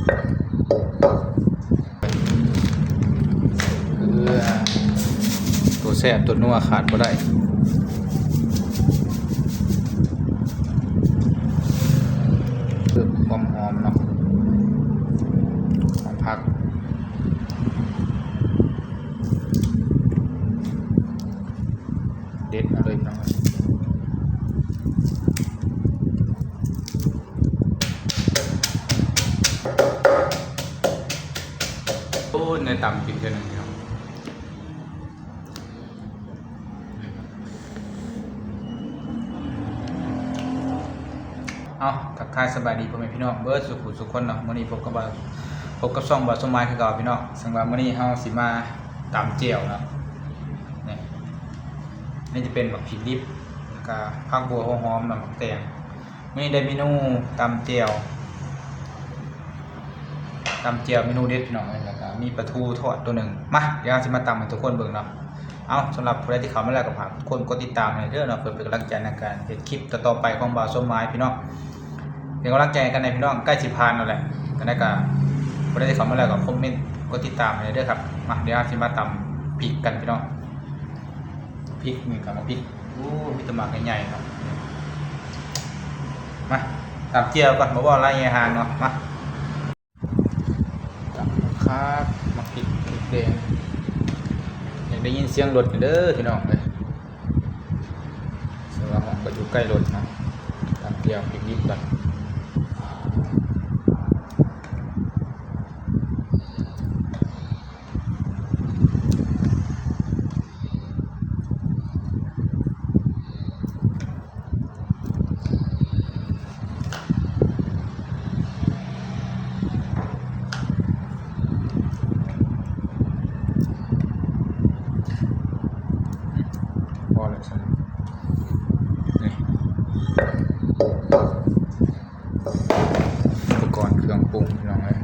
ເກືອ ຕົວແຊບຕົວນົວຂາດບໍ່ໄດ້ ເພີ່ມຄວາມຫອມເນາະ ຫອມຜັກ ເດັດເອົາເລີຍພີ່ນ້ອງ. ໂອ້ຍ ໄດ້ຕຳກິນເທື່ອໜຶ່ງພີ່ນ້ອງ. ເອົາ ທັກທາຍສະບາຍດີພໍ່ແມ່ພີ່ນ້ອງເບິດສູ່ຜູ້ສູ່ຄົນເນາະ. ມື້ນີ້ພົບກັບ ພົບກັບຊ່ອງບ່າວສົມໝາຍຄືເກົ່າພີ່ນ້ອງ. ເຊິ່ງວ່າມື້ນີ້ເຮົາຊິມາຕຳແຈ່ວເນາະ. ນີ້ ນີ້ຈະເປັນບັກພິກດິບ ແລ້ວກະຜັກບົ່ວ ຫົວຫອມ ແລ້ວໝາກແຕງ. ມື້ນີ້ໄດ້ເມນູຕຳແຈ່ວ ຕຳແຈ່ວເມນູເດັດພີ່ນ້ອງເອີຍ ແລ້ວກະມີປາທູທອດໂຕໜຶ່ງ. ມາ ດຽວເຮົາຊິມາຕຳໃຫ້ທຸກຄົນເບິ່ງເນາະ. ເອົາ ສຳລັບຜູ້ໃດທີ່ເຂົ້າມາແລ້ວກໍຝາກທຸກຄົນກົດຕິດຕາມໃຫ້ເດີເນາະ ເພື່ອເປັນກຳລັງໃຈໃນການເຮັດຄລິບຕໍ່ໆໄປຂອງບ່າວສົມໝາຍພີ່ນ້ອງ. ເປັນກຳລັງໃຈໃຫ້ກັນແດ່ພີ່ນ້ອງ ໃກ້ຊິຜ່ານແລ້ວແຫຼະ. ຈັ່ງໃດກໍຜູ້ໃດທີ່ເຂົ້າມາແລ້ວກໍຄອມເມັນກົດຕິດຕາມໃຫ້ເດີຄັບ. ມາ ດຽວເຮົາຊິມາຕຳພິກກັນພີ່ນ້ອງ. ພິກນີ້ກໍມາພິກ ໂອ້ ມີແຕ່ໝາກໃຫຍ່ໆເນາະ. ມາ ຕຳແຈ່ວກ່ອນ ບໍ່ເວົ້າຫຼາຍຍາຍຫ່າງເນາະ. ມາ ຕຳຄັກ ໝາກພິກ ພິກແດງ. ຢາກໄດ້ຍິນສຽງລົດເດີພີ່ນ້ອງເອີຍ ສະວ່າເຮົາກໍຢູ່ໃກ້ລົດເນາະ. ຕຳແຈ່ວພິກດິບກ່ອນ. ພໍແລ້ວຊັ້ນ ນີ້ ອຸປະກອນເຄື່ອງປຸງພີ່ນ້ອງເອີຍ.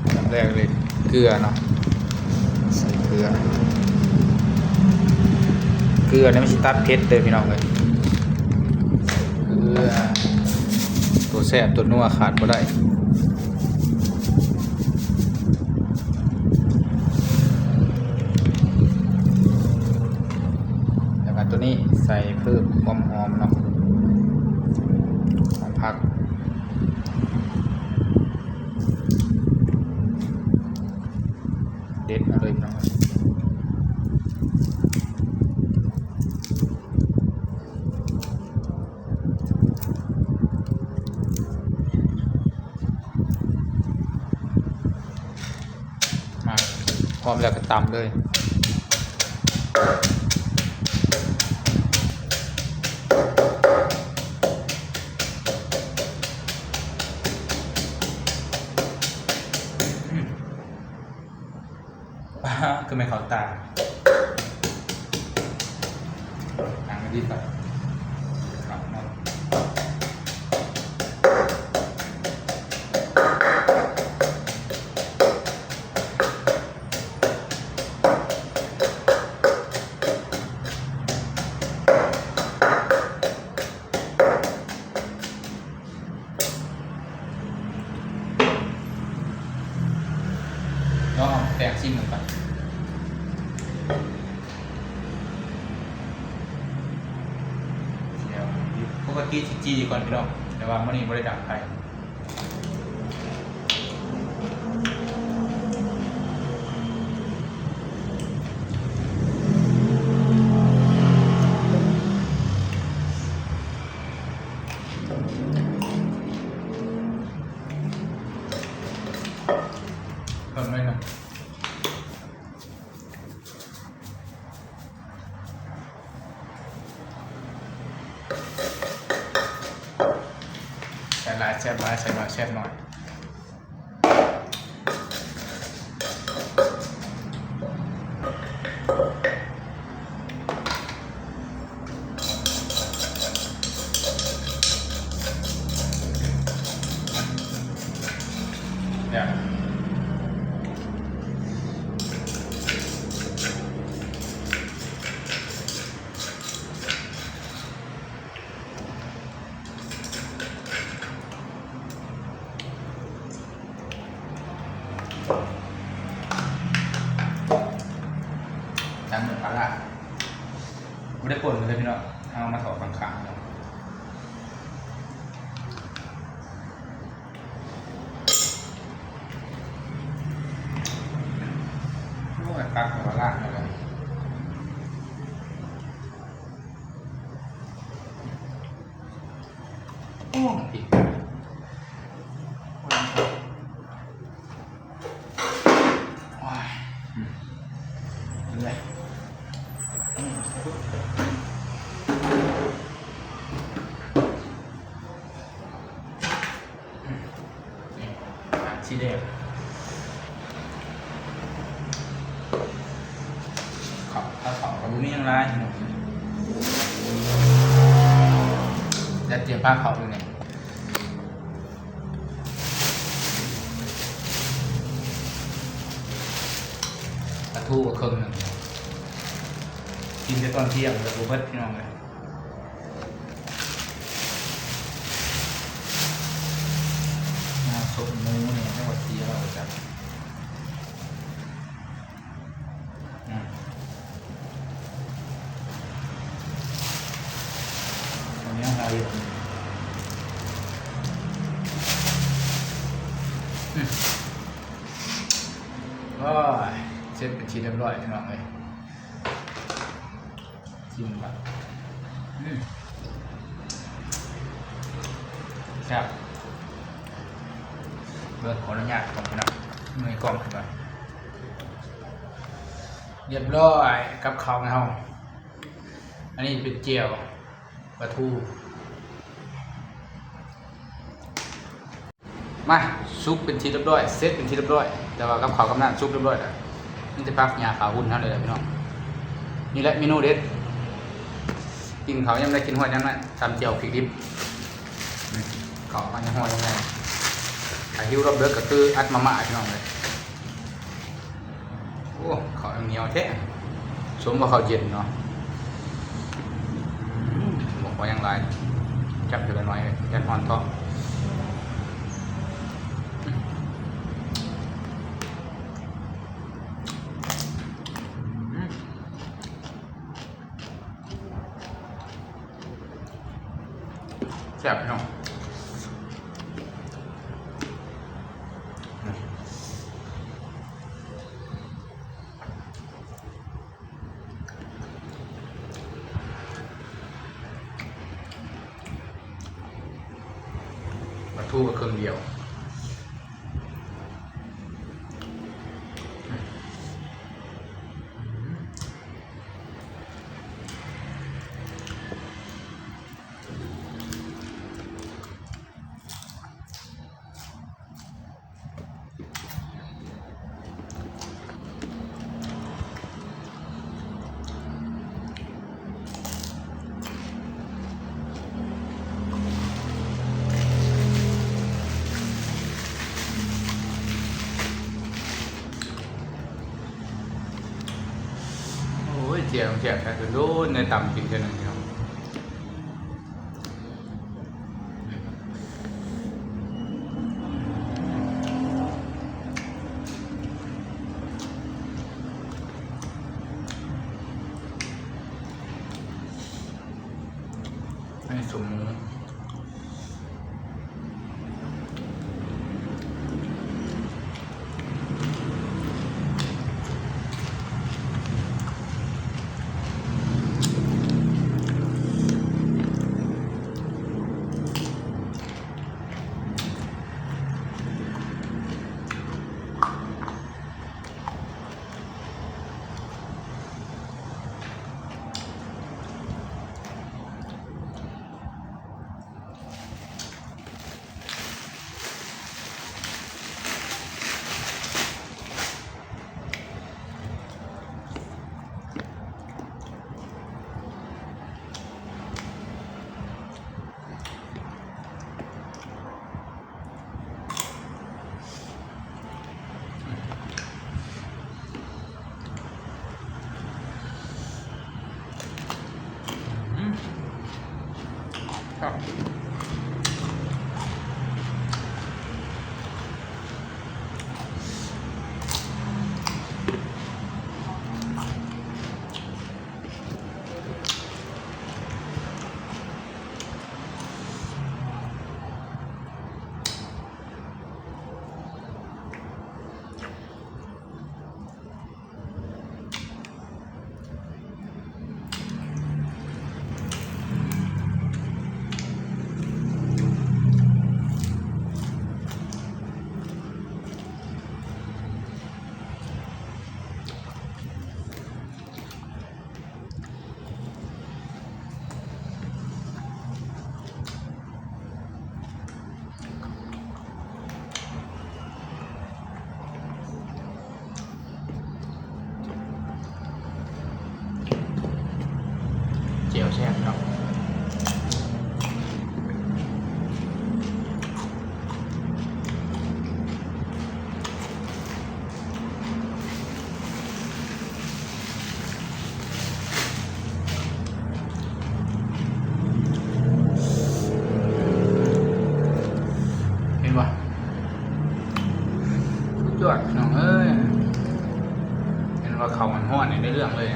ອັນດັບແລກເລີຍເກືອເນາະ ໃສ່ເກືອ ເກືອນີ້ມັນຊິຕັດເຜັດເດີພີ່ນ້ອງເອີຍ. ເກືອ ຕົວແຊບຕົວນົວຂາດບໍ່ໄດ້. ແລ້ວກໍຕົວນີ້ໃສ່ເພີ່ມຄວາມຫອມເນາະ ຫອມຜັກ ເດັດເອົາເລີຍພີ່ນ້ອງ. ມາ ພ້ອມແລ້ວກໍຕຳເລີຍ. ປາ ຄືແມ່ນເຂົ້າຕາ ນັ່ງດີກວ່າ ເຂົ້າເນາະ. ລອງເອົາແປງຊີມເບິ່ງກ່ອນ. ປົກກະຕິຊິຈີ່ກ່ອນພີ່ນ້ອງ ແຕ່ວ່າມື້ນີ້ບໍ່ໄດ້ດັງໄຟ. ເພີ່ມໜ້ອຍໜຶ່ງ ໃສ່ຫຼາຍແຊບຫຼາຍ ໃສ່ໜ້ອຍແຊບໜ້ອຍ. ແຊບ. ຕົ້ມເລີຍພີ່ນ້ອງ ເອົາມາທອດຂ້າງໆ ໂອ້ຍ ຜັກກໍລ້າງແລ້ວ ໂອ້ ໂອ້ຍ ອືມ ເອົາເລີຍ ອືມ ນີ້ ຜັກຊີແດງ ເຂົ້າ ເຂົ້າ ເຂົ້າກໍບໍ່ມີຫຍັງຫຼາຍ ແຕ່ຕຽມພາເຂົ້າຢູ່ນີ້ ປາທູກໍເຄິ່ງໜຶ່ງ ກິນແຕ່ຕອນທ່ຽງແລ້ວບໍ່ເບິດ ພີ່ນ້ອງເອີຍ. ອ່າ ສົມໝູນີ້ ຈັກວ່າເສຍແລ້ວຈັກ ອືມ ອັນນີ້ຫາຢູ່ ອືມ ໂອ້ຍ ເສັດເປັນທີ່ຮຽບຮ້ອຍ ພີ່ນ້ອງເອີຍ. ຊີມກ່ອນ ອືມ ແຊບ ເບິ່ງ ຂໍອະນຸຍາດກ່ອນພີ່ນ້ອງ ເງີຍກ້ອງຂຶ້ນກ່ອນ ຮຽບຮ້ອຍ ກັບເຂົ້າເຮົາ ອັນນີ້ເປັນແຈ່ວປາທູ. ມາ ສຸກເປັນທີ່ຮຽບຮ້ອຍ ເສັດເປັນທີ່ຮຽບຮ້ອຍ ແຕ່ວ່າກັບເຂົ້າກັບນ້ຳສຸກຮຽບຮ້ອຍແລ້ວ ມີແຕ່ຜັກຫຍ້າຂາວຫຸ່ນເທົ່ານັ້ນແຫຼະພີ່ນ້ອງ. ນີ້ແຫຼະເມນູເດັດ ກິນເຂົ້າຍາມໃດກິນຮອດຍາມນັ້ນ ຕຳແຈ່ວພິກດິບ ອືມ ເຂົ້າມາຮອດຍາມໃດ ຖ້າຫິວຮອບເດິກກໍຄືອັດມາມ່າພີ່ນ້ອງເອີຍ. ໂອ້ ເຂົ້າໜຽວແທ້ ສົມວ່າເຂົ້າເຢັນເນາະ ອືມ ບໍ່ພໍຫຍັງຫຼາຍ ຈັບເທື່ອລະໜ້ອຍ ຢ້ານຮ້ອນທ້ອງ ອືມ ແຊບເນາະ. ປາທູກໍເຄິ່ງດຽວ. ໂອ້ຍ ແຈ່ວແຊບແທ້ ໂດນໆ ໄດ້ຕຳກິນເທື່ອໜຶ່ງເນາະ. ອັນນີ້ສົມໝູ. ເລື່ອງເລີຍ.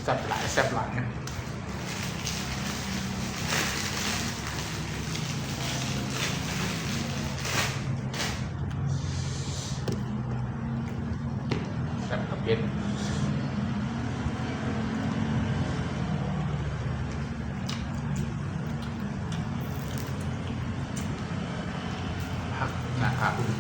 ແຊບຫຼາຍ ແຊບຫຼາຍ. ແຊບກັບເຜັດ ຜັກນາຄາອຸ່ນ.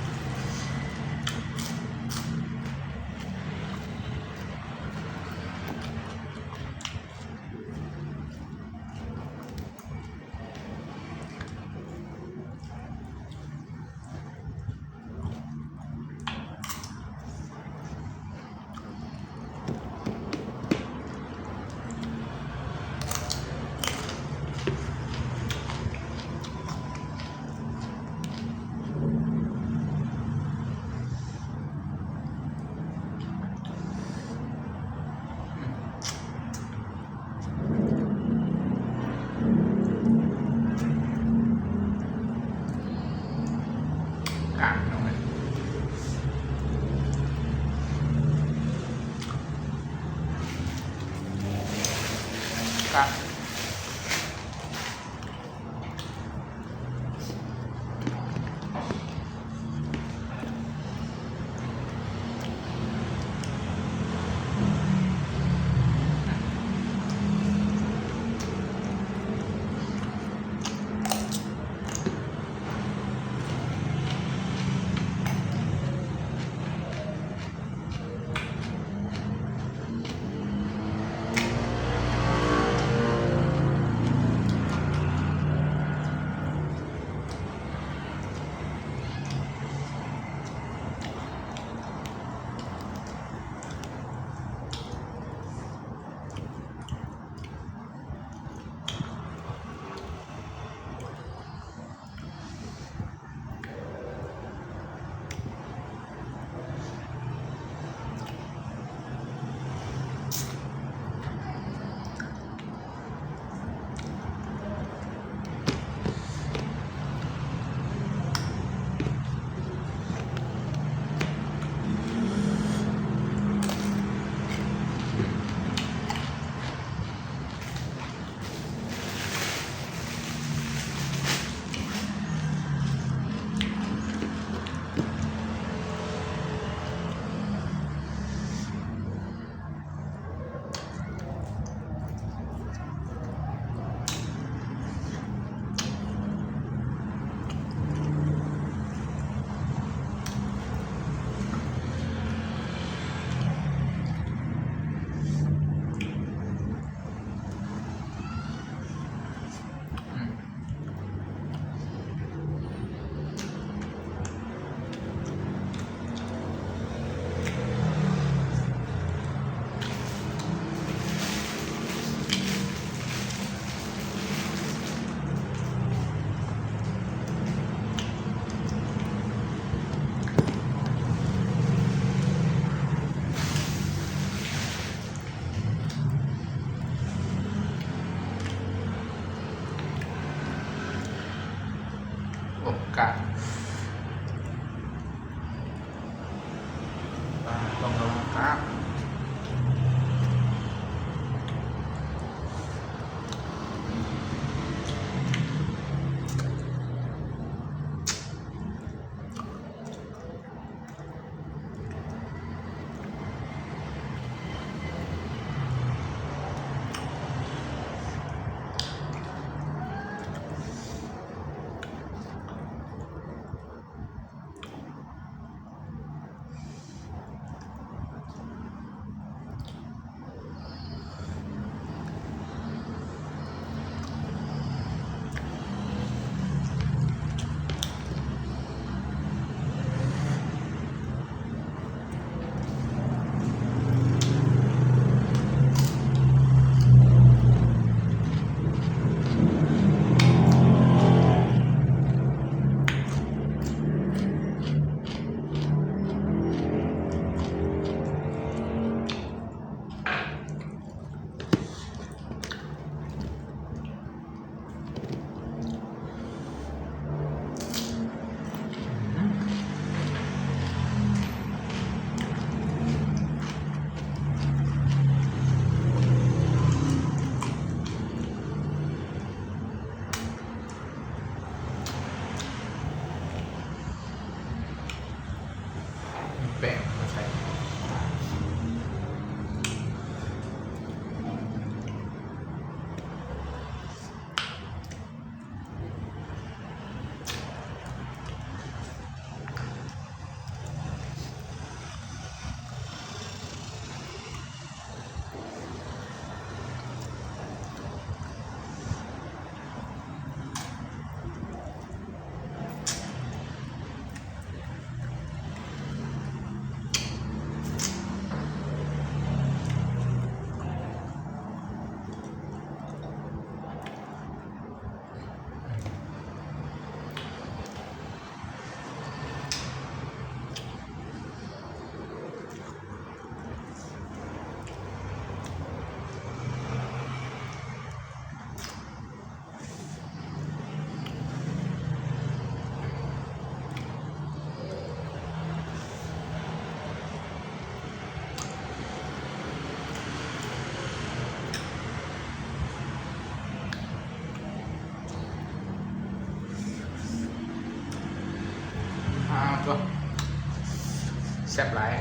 ແຊບຫຼາຍ.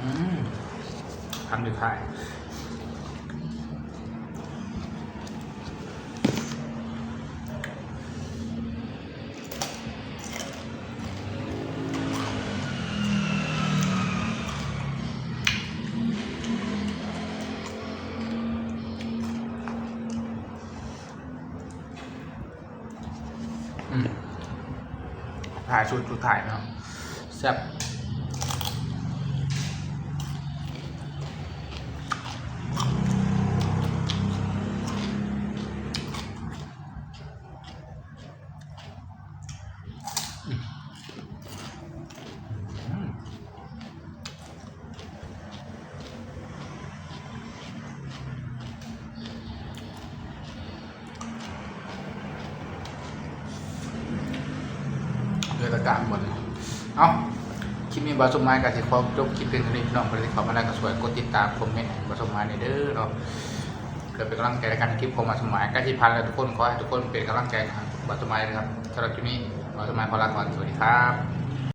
ອືມ ຄຳສຸດທ້າຍ. ອືມ ທ້າຍສຸດ ສຸດທ້າຍເນາະ ແຊບ. ເທດສະການໝົດ. ເອົ້າ ຄລິບນີ້ບ່າວສົມໝາຍກໍຊິຂໍຈົບຄລິບພຽງເທົ່ານີ້. ພີ່ນ້ອງຜູ້ໃດທີ່ເຂົ້າມາແລ້ວກໍຊ່ວຍກົດຕິດຕາມ ຄອມເມັນໃຫ້ບ່າວສົມໝາຍແດ່ເດີເນາະ ເພື່ອເປັນກຳລັງໃຈໃນການເຮັດຄລິບຂອງບ່າວສົມໝາຍ. ໃກ້ຊິຜ່ານແລ້ວທຸກຄົນ ຂໍໃຫ້ທຸກຄົນເປັນກຳລັງໃຈໃຫ້ບ່າວສົມໝາຍເດີຄັບ. ສຳລັບຄລິບນີ້ ບ່າວສົມໝາຍຂໍລາກ່ອນ. ສະຫວັດດີຄັບ.